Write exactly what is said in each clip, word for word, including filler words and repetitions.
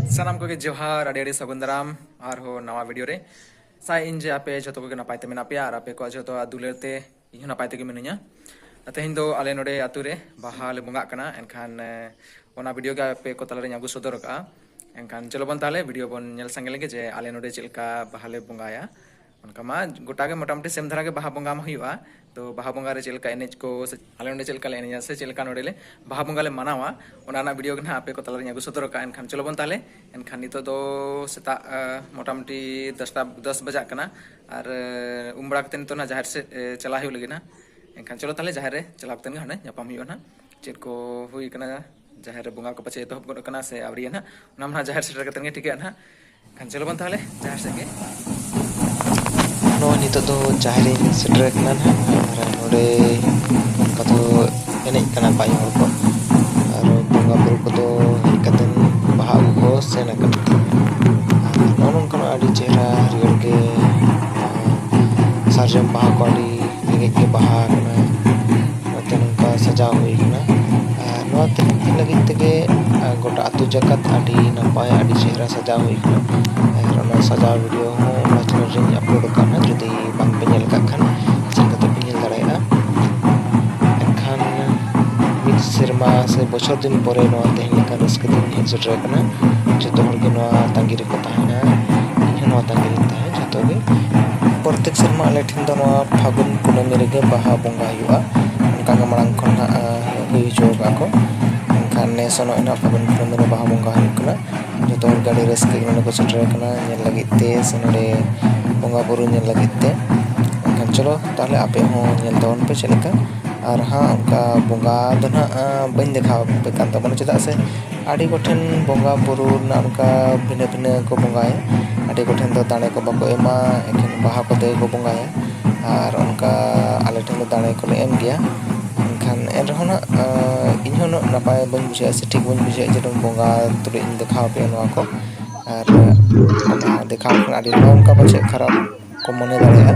ᱥᱟᱱᱟᱢ ᱠᱚᱜᱮ ᱡᱚᱦᱟᱨ, ᱟᱹᱰᱤ ᱟᱹᱰᱤ ᱥᱟᱹᱜᱩᱱ ᱫᱟᱨᱟᱢ ᱟᱨᱦᱚᱸ ᱱᱟᱣᱟ ᱵᱷᱤᱰᱤᱭᱳ ᱨᱮ᱾ ᱥᱟᱭ ᱤᱧ ᱡᱮ ᱟᱯᱮ ᱡᱷᱚᱛᱚ ᱠᱚᱜᱮ ᱱᱟᱯᱟᱭ ᱛᱮ ᱢᱮᱱᱟᱜ ᱯᱮᱭᱟ ᱟᱨ ᱟᱯᱮ ᱠᱚᱣᱟᱜ ᱡᱷᱚᱛᱚᱣᱟᱜ ᱫᱩᱞᱟᱹᱲ ᱛᱮ ᱤᱧ ᱦᱚᱸ ᱱᱟᱯᱟᱭ ᱛᱮᱜᱮ ᱢᱤᱱᱟᱹᱧᱟ᱾ ᱟᱨ ᱛᱮᱦᱮᱧ ᱫᱚ ᱟᱞᱮ ᱱᱚᱰᱮ ᱟᱛᱳ ᱨᱮ ᱵᱟᱦᱟ ᱞᱮ ᱵᱚᱸᱜᱟᱜ ᱠᱟᱱᱟ, ᱮᱱᱠᱷᱟᱱ, ᱮ, ᱚᱱᱟ ᱵᱷᱤᱰᱤᱭᱳ ᱜᱮ ᱟᱯᱮ ᱠᱚ ᱛᱟᱞᱟᱨᱮᱧ ᱟᱹᱜᱩ ᱥᱚᱫᱚᱨ ᱟᱠᱟᱫᱼᱟ᱾ ᱮᱱᱠᱷᱟᱱ ᱪᱚᱞᱚ ᱵᱚᱱ ᱛᱟᱦᱚᱞᱮ ᱵᱷᱤᱰᱤᱭᱳ ᱵᱚᱱ ᱧᱮᱞ ᱥᱟᱸᱜᱮ ᱞᱮᱜᱮ ᱡᱮ ᱟᱞᱮ ᱱᱚᱰᱮ ᱪᱮᱫ ᱞᱮᱠᱟ ᱵᱟᱦᱟ ᱞᱮ ᱵᱚᱸᱜᱟᱭᱟ᱾ ᱚᱱᱠᱟ ᱢᱟ ᱜᱚᱴᱟ ᱜᱮ ᱢᱚᱴᱟᱢᱩᱴᱤ ᱥᱮᱢ ᱫᱷᱟᱨᱟ ᱜᱮ ᱵᱟᱦᱟ ᱵᱚᱸᱜᱟ ᱢᱟ ᱦᱩᱭᱩᱜᱼᱟ᱾ ᱛᱚ ᱵᱟᱦᱟ ᱵᱚᱸᱜᱟ ᱨᱮ ᱪᱮᱫ ᱞᱮᱠᱟ ᱮᱱᱮᱡ ᱠᱚ ᱥᱮ ᱟᱞᱮ ᱱᱚᱰᱮ ᱪᱮᱫ ᱞᱮᱠᱟ ᱞᱮ ᱮᱱᱮᱡᱟ ᱥᱮ ᱪᱮᱫ ᱞᱮᱠᱟ ᱱᱚᱰᱮ ᱞᱮ ᱵᱟᱦᱟ ᱵᱚᱸᱜᱟ ᱞᱮ ᱢᱟᱱᱟᱣᱟ, ᱚᱱᱟ ᱨᱮᱱᱟᱜ ᱵᱷᱤᱰᱤᱭᱳ ᱜᱮ ᱱᱟᱦᱟᱜ ᱟᱯᱮ ᱠᱚ ᱛᱟᱞᱟᱨᱮᱧ ᱟᱹᱜᱩ ᱥᱚᱫᱚᱨ ᱟᱠᱟᱫᱼᱟ᱾ ᱮᱱᱠᱷᱟᱱ ᱪᱚᱞᱚ ᱵᱚᱱ ᱛᱟᱦᱚᱞᱮ, ᱮᱱᱠᱷᱟᱱ ᱱᱤᱛᱚᱜ ᱫᱚ ᱥᱮᱛᱟᱜ, ᱟ, ᱢᱚᱴᱟᱢᱩᱴᱤ ᱫᱚᱥᱴᱟ, ᱫᱚᱥ ᱵᱟᱡᱟᱜ ᱠᱟᱱᱟ᱾ ᱟᱨ, ᱮ, ᱩᱢ ᱵᱟᱲᱟ ᱠᱟᱛᱮ ᱱᱤᱛᱚᱜ ᱱᱟᱦᱟᱜ ᱡᱟᱦᱮᱨ ᱥᱮᱫ, ᱮ, ᱪᱟᱞᱟᱜ ᱦᱩᱭᱩᱜ ᱞᱟᱹᱜᱤᱫ ᱱᱟᱦᱟᱜ᱾ ᱮᱱᱠᱷᱟᱱ ᱪᱚᱞᱚ ᱛᱟᱦᱚᱞᱮ ᱡᱟᱦᱮᱨ ᱨᱮ ᱪᱟᱞᱟᱣ ᱠᱟᱛᱮ ᱜᱮ ᱦᱟᱸᱰᱮ ᱧᱟᱯᱟᱢ ᱦᱩᱭᱩᱜᱼᱟ ᱱᱟᱦᱟᱜ᱾ ᱪᱮᱫ ᱠᱚ ᱦᱩᱭ ᱠᱟᱱᱟ, ᱡᱟᱦᱮᱨ ᱨᱮ ᱵᱚᱸᱜᱟ ᱠᱚ ᱯᱟᱪᱮ ᱮᱛᱚᱦᱚᱵ ᱜᱚᱫ ᱠᱟᱱᱟ ᱥᱮ ᱟᱹᱣᱨᱤᱭᱟ ᱱᱟᱦᱟᱜ, ᱚᱱᱟ ᱢᱟ ᱱᱟᱦᱟᱜ ᱡᱟᱦᱮᱨ ᱥᱮᱴᱮᱨ ᱠᱟᱛᱮ ᱜᱮ ᱴᱷᱤᱠᱟᱹᱜᱼᱟ ᱱᱟᱦᱟᱜ᱾ ᱮᱱᱠᱷᱟᱱ ᱪᱚᱞᱚ ᱵᱚᱱ ᱛᱟᱦᱚᱞᱮ ᱡᱟᱦᱮᱨ ᱥᱮᱫ ᱜᱮ᱾ ᱱᱚᱜᱼᱚᱭ ᱱᱤᱛᱚᱜ ᱫᱚ ᱡᱟᱦᱮᱨ ᱤᱧ ᱥᱮᱴᱮᱨ ᱟᱠᱟᱱᱟ ᱱᱟᱦᱟᱜ, ᱟᱨ ᱱᱚᱰᱮ ᱚᱱᱠᱟ ᱫᱚ ᱮᱱᱮᱡ ᱠᱟᱱᱟ ᱠᱚ ᱟᱭᱳ ᱦᱚᱲ ᱠᱚ, ᱟᱨ ᱵᱚᱸᱜᱟ ᱵᱩᱨᱩ ᱠᱚᱫᱚ ᱦᱮᱡ ᱠᱟᱛᱮ ᱵᱟᱦᱟ ᱟᱹᱜᱩ ᱠᱚ ᱥᱮᱱ ᱟᱠᱟᱱᱟ᱾ ᱟᱨ ᱱᱚᱜᱼᱚ ᱱᱚᱝᱠᱟᱱᱟᱜ ᱟᱹᱰᱤ ᱪᱮᱦᱨᱟ ᱦᱟᱹᱨᱭᱟᱹᱲ ᱜᱮ, ᱥᱟᱨᱡᱚᱢ ᱵᱟᱦᱟ ᱠᱚ ᱟᱹᱰᱤ ᱨᱮᱸᱜᱮᱡ ᱜᱮ ᱵᱟᱦᱟ ᱟᱠᱟᱱᱟ᱾ ᱱᱚᱛᱮ ᱱᱚᱝᱠᱟ ᱥᱟᱡᱟᱣ ᱦᱩᱭ ᱟᱠᱟᱱᱟ᱾ ᱟᱨ ᱱᱚᱣᱟ ᱛᱮᱦᱮᱧ ᱞᱟᱹᱜᱤᱫ ᱛᱮᱜᱮ, ᱟᱨ ᱜᱚᱴᱟ ᱟᱹᱛᱩ ᱡᱟᱠᱟᱛ ᱟᱹᱰᱤ ᱱᱟᱯᱟᱭ, ᱟᱹᱰᱤ ᱪᱮᱦᱨᱟ ᱥᱟᱡᱟᱣ ᱦᱩᱭ ᱟᱠᱟᱱᱟ᱾ ᱟᱨ ᱚᱱᱟ ᱥᱟᱡᱟᱣ ᱵᱷᱤᱰᱤᱭᱳ ᱦᱚᱸ ᱚᱱᱟ ᱪᱮᱱᱮᱞ ᱨᱮᱧ ᱟᱯᱞᱳᱰ ᱟᱠᱟᱫᱼᱟ, ᱡᱩᱫᱤ ᱵᱟᱝ ᱯᱮ ᱧᱮᱞ ᱟᱠᱟᱫ ᱠᱷᱟᱱ ᱪᱮᱠ ᱠᱟᱛᱮ ᱯᱮ ᱧᱮᱞ ᱫᱟᱲᱮᱭᱟᱜᱼᱟ᱾ ᱮᱱᱠᱷᱟᱱ ᱢᱤᱫ ᱥᱮᱨᱢᱟ ᱥᱮ ᱵᱚᱪᱷᱚᱨ ᱫᱤᱱ ᱯᱚᱨᱮ ᱱᱚᱣᱟ ᱛᱮᱦᱮᱧ ᱞᱮᱠᱟᱱ ᱨᱟᱹᱥᱠᱟᱹ ᱫᱤᱱ ᱦᱮᱡ ᱥᱮᱴᱮᱨ ᱟᱠᱟᱱᱟ᱾ ᱡᱚᱛᱚ ᱦᱚᱲ ᱜᱮ ᱱᱚᱣᱟ ᱛᱟᱺᱜᱤ ᱨᱮᱠᱚ ᱛᱟᱦᱮᱱᱟ, ᱤᱧ ᱦᱚᱸ ᱱᱚᱣᱟ ᱛᱟᱺᱜᱤ ᱨᱮᱧ ᱛᱟᱦᱮᱸ ᱡᱚᱛᱚ ᱜᱮ᱾ ᱯᱨᱚᱛᱮᱠ ᱥᱮᱨᱢᱟ ᱟᱞᱮ ᱴᱷᱮᱱ ᱫᱚ ᱱᱚᱣᱟ ᱯᱷᱟᱹᱜᱩᱱ ᱠᱩᱱᱟᱹᱢᱤ ᱨᱮᱜᱮ ᱵᱟᱦᱟ ᱵᱚᱸᱜᱟ ᱦᱩᱭᱩᱜᱼᱟ᱾ ᱚᱱᱠᱟ ᱜᱮ ᱢᱟᱲᱟᱝ ᱠᱷᱚᱱ ᱦᱟᱸᱜ, ᱟ, ᱦᱩᱭ ᱦᱚᱪᱚ ᱟᱠᱟᱫᱼᱟ ᱠᱚ᱾ ᱮᱱᱠᱷᱟᱱ ᱱᱮᱥ ᱦᱚᱸ ᱱᱚᱜᱼᱚᱭ ᱱᱟᱦᱟᱜ ᱯᱷᱟᱹᱜᱩᱱ ᱠᱩᱱᱟᱹᱢᱤ ᱨᱮ ᱵᱟᱦᱟ ᱵᱚᱸᱜᱟ ᱦᱩᱭᱩᱜ ᱠᱟᱱᱟ᱾ ᱡᱚᱛᱚ ᱦᱚᱲ ᱜᱮ ᱟᱹᱰᱤ ᱨᱟᱹᱥᱠᱟᱹ ᱜᱮ ᱱᱚᱰᱮ ᱠᱚ ᱥᱮᱴᱮᱨ ᱟᱠᱟᱱᱟ ᱧᱮᱞ ᱞᱟᱹᱜᱤᱫ ᱛᱮ ᱥᱮ ᱱᱚᱰᱮ ᱵᱚᱸᱜᱟ ᱵᱩᱨᱩ ᱧᱮᱞ ᱞᱟᱹᱜᱤᱫ ᱛᱮ᱾ ᱮᱱᱠᱷᱟᱱ ᱪᱚᱞᱚ ᱛᱟᱦᱚᱞᱮ ᱟᱯᱮ ᱦᱚᱸ ᱧᱮᱞ ᱛᱟᱵᱚᱱ ᱯᱮ ᱪᱮᱫ ᱞᱮᱠᱟ᱾ ᱟᱨ ᱦᱟᱸᱜ ᱚᱱᱠᱟ ᱵᱚᱸᱜᱟ ᱫᱚ ᱱᱟᱦᱟᱜ, ᱟ, ᱵᱟᱹᱧ ᱫᱮᱠᱷᱟᱣ ᱟᱯᱮ ᱠᱟᱱ ᱛᱟᱵᱚᱱᱟ, ᱪᱮᱫᱟᱜ ᱥᱮ ᱟᱹᱰᱤ ᱠᱚᱴᱷᱮᱱ ᱵᱚᱸᱜᱟ ᱵᱩᱨᱩ ᱨᱮᱱᱟᱜ ᱚᱱᱠᱟ ᱵᱷᱤᱱᱟᱹ ᱵᱷᱤᱱᱟᱹ ᱠᱚ ᱵᱚᱸᱜᱟᱭᱟ᱾ ᱟᱹᱰᱤ ᱠᱚᱴᱷᱮᱱ ᱫᱚ ᱫᱟᱲᱮ ᱠᱚ ᱵᱟᱠᱚ ᱮᱢᱟ, ᱮᱠᱷᱮᱱ ᱵᱟᱦᱟ ᱠᱚᱛᱮ ᱜᱮᱠᱚ ᱵᱚᱸᱜᱟᱭᱟ᱾ ᱟᱨ ᱚᱱᱠᱟ ᱟᱞᱮ ᱴᱷᱮᱱ ᱫᱚ ᱫᱟᱲᱮ ᱠᱚᱞᱮ ᱮᱢ ᱜᱮᱭᱟ᱾ ᱮᱱᱠᱷᱟᱱ ᱮᱱ ᱨᱮᱦᱚᱸ ᱱᱟᱜ, ᱟᱸ, ᱤᱧ ᱦᱚᱸ ᱩᱱᱟᱹᱜ ᱱᱟᱯᱟᱭ ᱵᱟᱹᱧ ᱵᱩᱡᱷᱟᱹᱣᱟ ᱥᱮ ᱴᱷᱤᱠ ᱵᱟᱹᱧ ᱵᱩᱡᱷᱟᱹᱣᱟ ᱡᱮ ᱱᱚᱣᱟ ᱵᱚᱸᱜᱟ ᱛᱩᱞᱩᱡ ᱤᱧ ᱫᱮᱠᱷᱟᱣ ᱟᱯᱮᱭᱟ ᱱᱚᱣᱟ ᱠᱚ᱾ ᱟᱨ ᱚᱱᱟ ᱫᱮᱠᱷᱟᱣ ᱞᱮᱠᱷᱟᱱ ᱟᱹᱰᱤ ᱱᱚᱝᱠᱟ ᱯᱟᱪᱮᱫ ᱠᱷᱟᱨᱟᱯ ᱠᱚ ᱢᱚᱱᱮ ᱫᱟᱲᱮᱭᱟᱜᱼᱟ᱾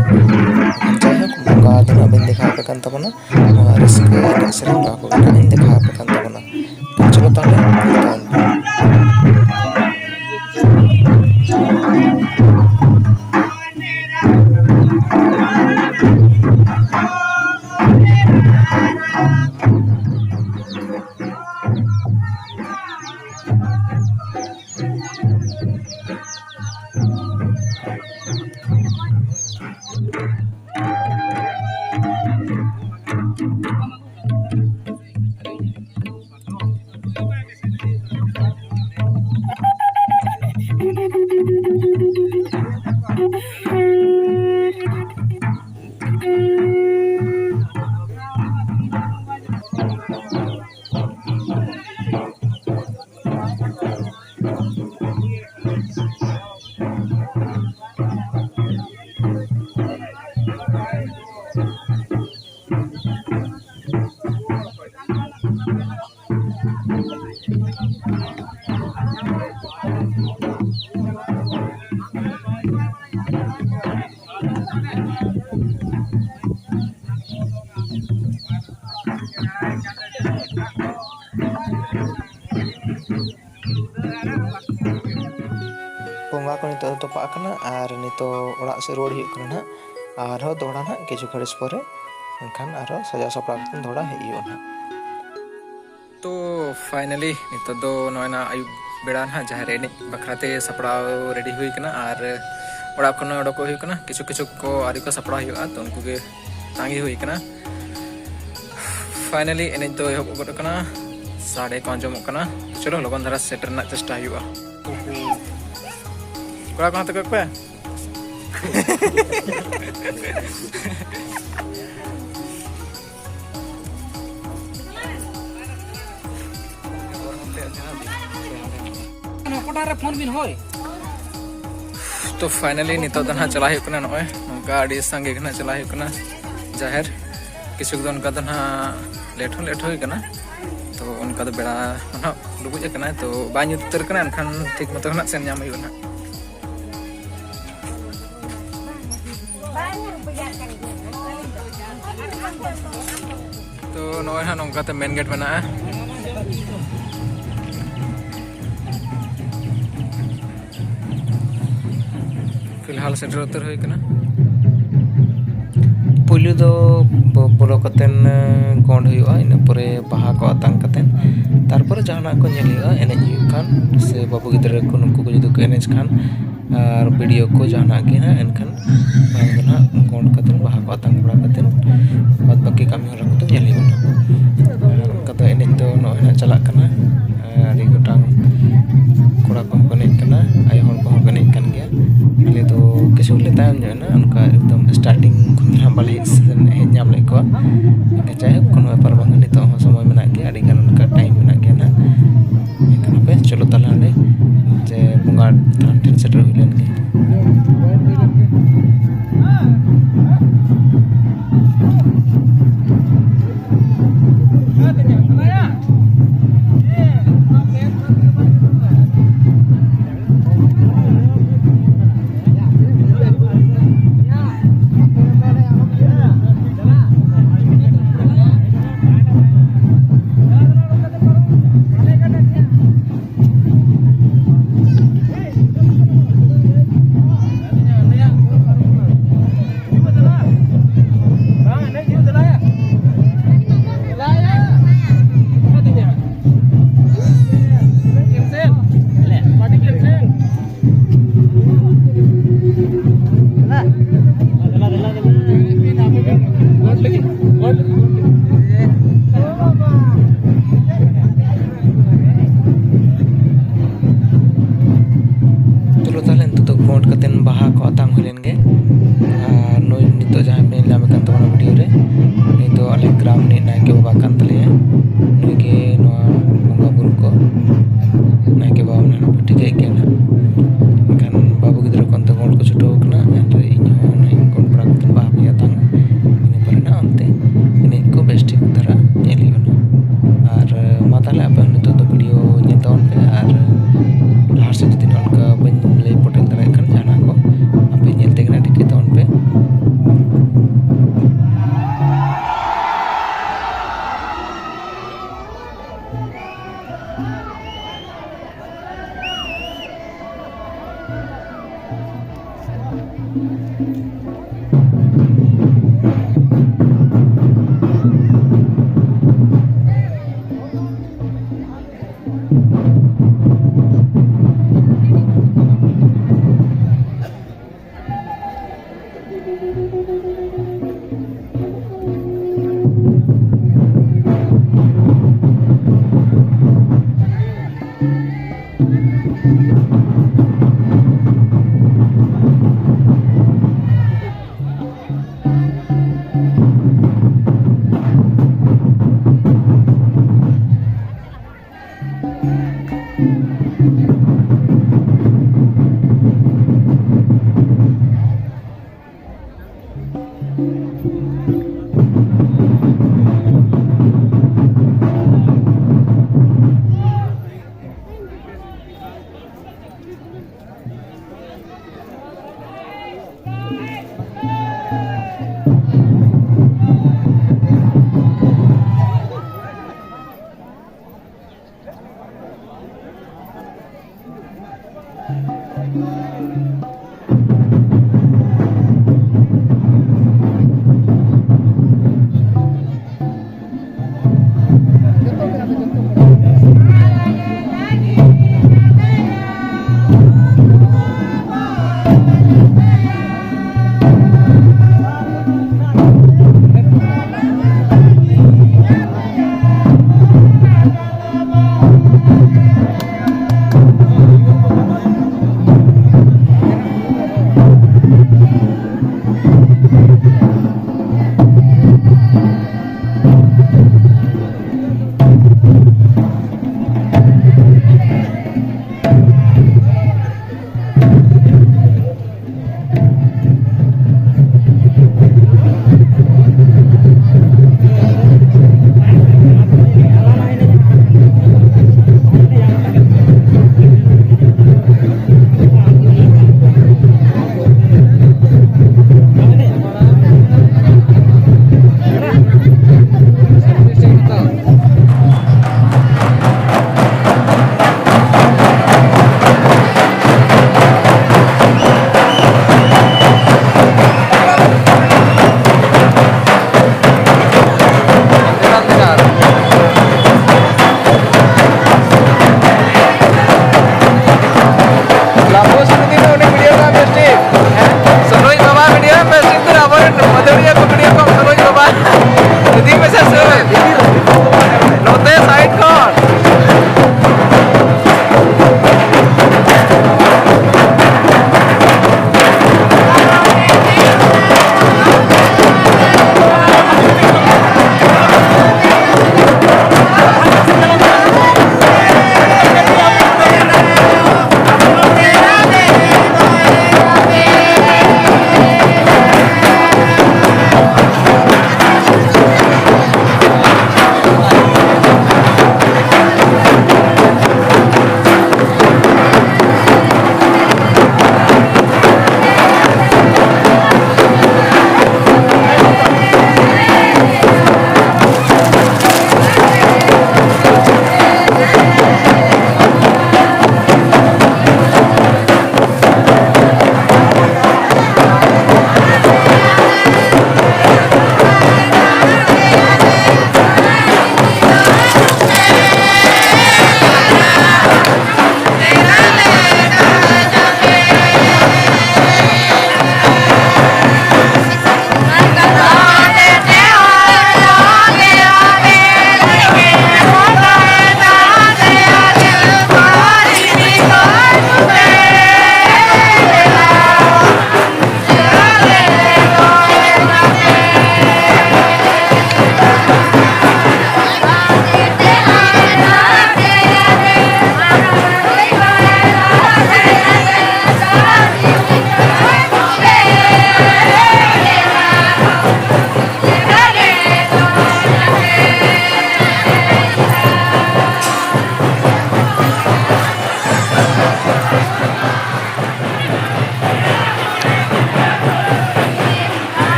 ᱡᱟᱭᱦᱳᱠ, ᱵᱚᱸᱜᱟ ᱫᱚ ᱱᱟᱜ ᱵᱟᱹᱧ ᱫᱮᱠᱷᱟᱣ ᱟᱯᱮ ᱠᱟᱱ ᱛᱟᱵᱚᱱᱟ, ᱱᱚᱣᱟ ᱨᱟᱹᱥᱠᱟᱹ ᱮᱱᱮᱡ ᱥᱮᱨᱮᱧ ᱱᱚᱣᱟ ᱠᱚᱜᱮ ᱱᱟᱜ ᱤᱧ ᱫᱮᱠᱷᱟᱣ ᱟᱯᱮ ᱠᱟᱱ ᱛᱟᱵᱚᱱᱟ᱾ ᱪᱚᱞᱚ ᱛᱟᱦᱚᱞᱮ, ᱛᱟᱦᱚᱞᱮ᱾ ᱵᱚᱸᱜᱟ ᱠᱚ ᱱᱤᱛᱚᱜ ᱫᱚ ᱛᱚᱯᱟᱜ ᱟᱠᱟᱱᱟ ᱟᱨ ᱱᱤᱛᱚᱜ ᱚᱲᱟᱜ ᱥᱮᱫ ᱨᱩᱣᱟᱹᱲ ᱦᱩᱭᱩᱜ ᱠᱟᱱᱟ ᱱᱟᱦᱟᱜ᱾ ᱟᱨᱦᱚᱸ ᱫᱚᱦᱲᱟ ᱱᱟᱦᱟᱜ ᱠᱤᱪᱷᱩ ᱜᱷᱟᱹᱲᱤᱡ ᱯᱚᱨᱮ ᱮᱱᱠᱷᱟᱱ ᱟᱨᱦᱚᱸ ᱥᱟᱡᱟᱣ ᱥᱟᱯᱲᱟᱣ ᱠᱟᱛᱮ ᱫᱚᱦᱲᱟ ᱦᱮᱡ ᱦᱩᱭᱩᱜᱼᱟ ᱱᱟᱦᱟᱜ᱾ ᱛᱚ finally ᱱᱤᱛᱚᱜ ᱫᱚ ᱱᱚᱜᱼᱚᱭ ᱱᱟᱜ ᱟᱹᱭᱩᱵ ᱵᱮᱲᱟ ᱱᱟᱦᱟᱜ ᱡᱟᱦᱟᱸ ᱨᱮ ᱮᱱᱮᱡ ᱵᱟᱠᱷᱨᱟ ᱛᱮ ᱥᱟᱯᱲᱟᱣ ready ᱦᱩᱭ ᱠᱟᱱᱟ ᱟᱨ ᱚᱲᱟᱜ ᱠᱷᱚᱱ ᱚᱰᱚᱠᱚᱜ ᱦᱩᱭᱩᱜ ᱠᱟᱱᱟ᱾ ᱠᱤᱪᱷᱩ ᱠᱤᱪᱷᱩ ᱠᱚ ᱟᱹᱣᱨᱤ ᱠᱚ ᱥᱟᱯᱲᱟᱣ ᱦᱩᱭᱩᱜᱼᱟ, ᱛᱚ ᱩᱱᱠᱩ ᱜᱮ ᱛᱟᱺᱜᱤ ᱦᱩᱭ ᱠᱟᱱᱟ᱾ Finally ᱮᱱᱮᱡ ᱫᱚ ᱮᱦᱚᱵ ᱜᱚᱫ ᱠᱟᱱᱟ, ᱥᱟᱰᱮ ᱠᱚ ᱟᱸᱡᱚᱢᱚᱜ ᱠᱟᱱᱟ᱾ ᱪᱚᱞᱚ ᱞᱚᱜᱚᱱ ᱫᱷᱟᱨᱟ ᱥᱮᱴᱮᱨ ᱨᱮᱱᱟᱜ ᱪᱮᱥᱴᱟ ᱦᱩᱭᱩᱜᱼᱟ᱾ ᱠᱚᱲᱟ ᱠᱚ ᱦᱟᱛᱮ ᱠᱚᱜ ᱯᱮ᱾ ᱛᱚ finally ᱱᱤᱛᱚᱜ ᱫᱚ ᱱᱟᱦᱟᱜ ᱪᱟᱞᱟᱜ ᱦᱩᱭᱩᱜ ᱠᱟᱱᱟ, ᱱᱚᱜᱼᱚᱭ ᱱᱚᱝᱠᱟ ᱟᱹᱰᱤ ᱥᱟᱸᱜᱮ ᱜᱮ ᱱᱟᱦᱟᱜ ᱪᱟᱞᱟᱜ ᱦᱩᱭᱩᱜ ᱠᱟᱱᱟ ᱡᱟᱦᱮᱨ᱾ ᱠᱤᱪᱷᱩ ᱫᱚ ᱚᱱᱠᱟ ᱫᱚ ᱱᱟᱦᱟᱜ ᱞᱮᱴ ᱦᱚᱸ ᱞᱮᱴ ᱦᱩᱭ ᱠᱟᱱᱟ᱾ ᱛᱚ ᱚᱱᱠᱟ ᱫᱚ ᱵᱮᱲᱟ ᱦᱚᱸ ᱱᱟᱦᱟᱜ ᱰᱩᱵᱩᱡ ᱟᱠᱟᱱᱟ, ᱛᱚ ᱵᱟᱭ ᱧᱩᱛ ᱩᱛᱟᱹᱨ ᱠᱟᱱᱟ, ᱮᱱᱠᱷᱟᱱ ᱴᱷᱤᱠ ᱢᱚᱛᱚ ᱱᱟᱦᱟᱜ ᱥᱮᱱ ᱧᱟᱢ ᱦᱩᱭᱩᱜᱼᱟ ᱱᱟᱦᱟᱜ᱾ ᱛᱚ ᱱᱚᱜᱼᱚᱭ ᱦᱟᱸᱜ ᱱᱚᱝᱠᱟᱛᱮ ᱢᱮᱱ ᱜᱮᱴ ᱢᱮᱱᱟᱜᱼᱟ᱾ ᱯᱷᱤᱞᱦᱟᱞ ᱥᱮᱴᱮᱨ ᱩᱛᱟᱹᱨ ᱦᱩᱭ ᱠᱟᱱᱟ᱾ ᱯᱩᱭᱞᱩ ᱫᱚ ᱵᱚ-, ᱵᱚᱞᱚ ᱠᱟᱛᱮᱱ, ᱮ, ᱜᱚᱸᱰ ᱦᱩᱭᱩᱜᱼᱟ, ᱤᱱᱟᱹ ᱯᱚᱨᱮ ᱵᱟᱦᱟ ᱠᱚ ᱟᱛᱟᱝ ᱠᱟᱛᱮᱱ, ᱛᱟᱨᱯᱚᱨᱮ ᱡᱟᱦᱟᱱᱟᱜ ᱠᱚ ᱧᱮᱞ ᱦᱩᱭᱩᱜᱼᱟ, ᱮᱱᱮᱡ ᱦᱩᱭᱩᱜ ᱠᱷᱟᱱ ᱥᱮ ᱵᱟᱹᱵᱩ ᱜᱤᱫᱽᱨᱟᱹ ᱠᱚ ᱱᱩᱠᱩ ᱠᱚ ᱡᱩᱫᱤ ᱠᱚ ᱮᱱᱮᱡ ᱠᱷᱟᱱ ᱟᱨ ᱵᱷᱤᱰᱤᱭᱳ ᱠᱚ ᱡᱟᱦᱟᱱᱟᱜ ᱜᱮ ᱦᱟᱸᱜ, ᱮᱱᱠᱷᱟᱱ ᱢᱟᱲᱟᱝ ᱫᱚ ᱦᱟᱸᱜ ᱜᱚᱸᱰ ᱠᱟᱛᱮᱱ ᱵᱟᱦᱟ ᱠᱚ ᱟᱛᱟᱝ ᱵᱟᱲᱟ ᱠᱟᱛᱮᱱ ᱵᱟᱫ ᱵᱟᱹᱠᱤ ᱠᱟᱹᱢᱤ ᱦᱚᱨᱟ ᱠᱚᱫᱚ ᱧᱮᱞ ᱦᱩᱭᱩᱜᱼᱟ ᱱᱟᱦᱟᱜ᱾ ᱟᱨ ᱚᱱᱠᱟ ᱫᱚ ᱮᱱᱮᱡ ᱫᱚ ᱱᱚᱜᱼᱚᱭ ᱦᱟᱸᱜ ᱪᱟᱞᱟᱜ ᱠᱟᱱᱟ᱾ ᱟᱹᱰᱤ ᱜᱚᱴᱟᱝ ᱠᱚᱲᱟ ᱠᱚᱦᱚᱸ ᱠᱚ ᱮᱱᱮᱡ ᱠᱟᱱᱟ, ᱟᱭᱳ ᱦᱚᱲ ᱠᱚᱦᱚᱸ ᱠᱚ ᱮᱱᱮᱡ ᱠᱟᱱ ᱜᱮᱭᱟ᱾ ᱟᱞᱮ ᱫᱚ ᱠᱤᱪᱷᱩ ᱞᱮ ᱛᱟᱭᱚᱢ ᱧᱚᱜ ᱮᱱᱟ, ᱚᱱᱠᱟ ᱮᱠᱫᱚᱢ ᱥᱴᱟᱨᱴᱤᱝ ᱠᱷᱚᱱ ᱫᱚ ᱦᱟᱸᱜ ᱵᱟᱞᱮ ᱦᱮᱡ ᱥᱮᱱ, ᱦᱮᱡ ᱧᱟᱢ ᱞᱮᱫ ᱠᱚᱣᱟ᱾ ᱡᱟᱭᱦᱳᱠ, ᱠᱳᱱᱳ ᱵᱮᱯᱟᱨ ᱵᱟᱝᱟ, ᱱᱤᱛᱚᱜ ᱦᱚᱸ ᱥᱚᱢᱚᱭ ᱢᱮᱱᱟᱜ ᱜᱮᱭᱟ, ᱟᱹᱰᱤ ᱜᱟᱱ ᱚᱱᱠᱟ ᱴᱟᱭᱤᱢ ᱢᱮᱱᱟᱜ ᱜᱮᱭᱟ ᱱᱟᱦᱟᱜ᱾ ᱮᱱᱠᱷᱟᱱ ᱦᱟᱯᱮ, ᱪᱚᱞᱚ ᱛᱟᱦᱞᱮ ᱦᱟᱸᱰᱮ ᱡᱮ ᱵᱚᱸᱜᱟ ᱛᱷᱟᱱ ᱴᱷᱮᱱ ᱥᱮᱴᱮᱨ ᱦᱩᱭ ᱞᱮᱱ ᱜᱮ᱾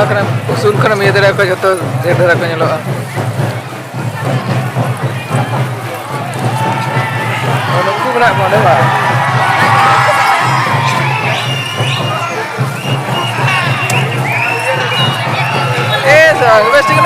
ᱠᱷᱚᱱᱮᱢ, ᱥᱩᱨ ᱠᱷᱚᱱᱮᱢ ᱤᱭᱟᱹ ᱫᱟᱲᱮᱭᱟᱠᱚᱣᱟ, ᱡᱷᱚᱛᱚ ᱰᱷᱮᱨ ᱫᱷᱟᱨᱟ ᱠᱚ ᱧᱮᱞᱚᱜᱼᱟ᱾ ᱱᱩᱠᱩ ᱢᱮᱱᱟᱜ ᱠᱚᱣᱟ ᱚᱸᱰᱮ ᱵᱟᱝ? ᱮ ᱥᱟᱞᱟ, ᱵᱮᱥ ᱴᱷᱤᱠ